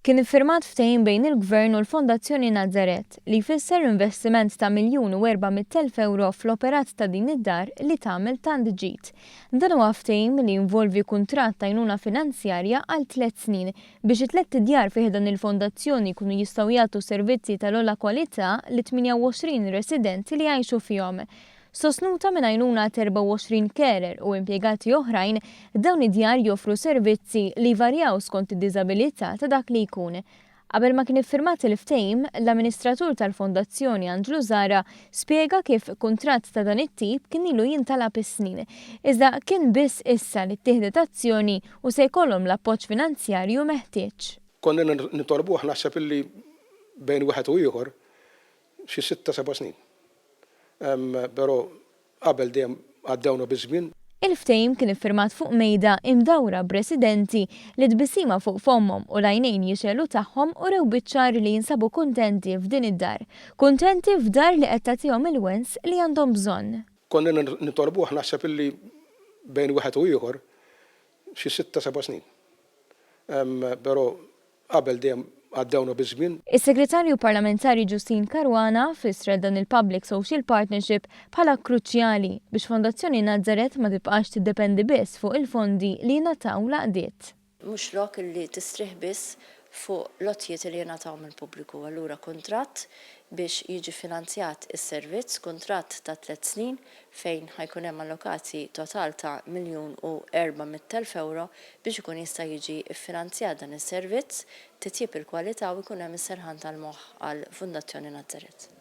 Kien iffirmat ftehim bejn il-Gvern u l-Fondazzjoni Nazareth li jfisser investiment ta' 1,400,000 ewro fl-operat ta' din id-dar li tagħmel tant ġid. Dan huwa ftehim li jinvolvi kuntratt ta' għajnuna finanzjarja għal tlett snin biex it-tlett idjar fi ħdan il-fondazzjoni jkunu jistgħu jagħtu servizzi tal-ogħla kwalità lit-28 resident li jgħixu fihom. Sostnuta minn għajnuna t'24 carer u impjegati oħrajn, dawn id-djar joffru servizzi li jvarjaw skont id-diżabilità ta' dak li jkun. Qabel ma kien iffirmat il-ftehim, l-amministratur tal-Fondazzjoni Anġlu Zahra spjega kif kuntratt ta' dan it-tip kien ilu jintalab is-snin, iżda kien biss issa li ttieħdet azzjoni u se jkollhom l-appoġġ finanzjarju meħtieġ. Konna nitolbuh naħseb illi bejn wieħed u ieħor xi sitta seba' snin. Però qabel dejjem għaddewna biż-żmien. Il-ftehim kien iffirmat fuq mejda imdawra b'residenti li tbissima fuq fommhom u l-għajnejn jixegħlu tagħhom urew biċ-ċar li jinsabu kuntenti f'din id-dar. Kuntenti f'dar li qed tagħtihom il-wens li għandhom bżonn. Konna nitolbuh naħseb illi bejn wieħed u ieħor xi sitta seba' snin. Però Qabel dejjem għaddewna biż-żmien. Is-Segretarju Parlamentari Justyne Caruana fissret dan il-Public Social Partnership bħala kruċjali biex Fondazzjoni Nazareth ma tibqax tiddependi biss fuq il-fondi li jingħataw l-għaqdiet. Mhux lok li tistrieħ biss fuq l-għotjiet li jingħataw mill-pubbliku. Allura kuntratt biex jiġi finanzjat is-servizz, kuntratt ta' tlett snin fejn ħa jkun hemm allokati total ta' 1,400,000 ewro biex ikun jista' jiġi ffinanzjat dan is-servizz, titjieb il-kwalità u jkun hemm is-serħan tal-moħħ għall-Fundazzjoni Nazareth.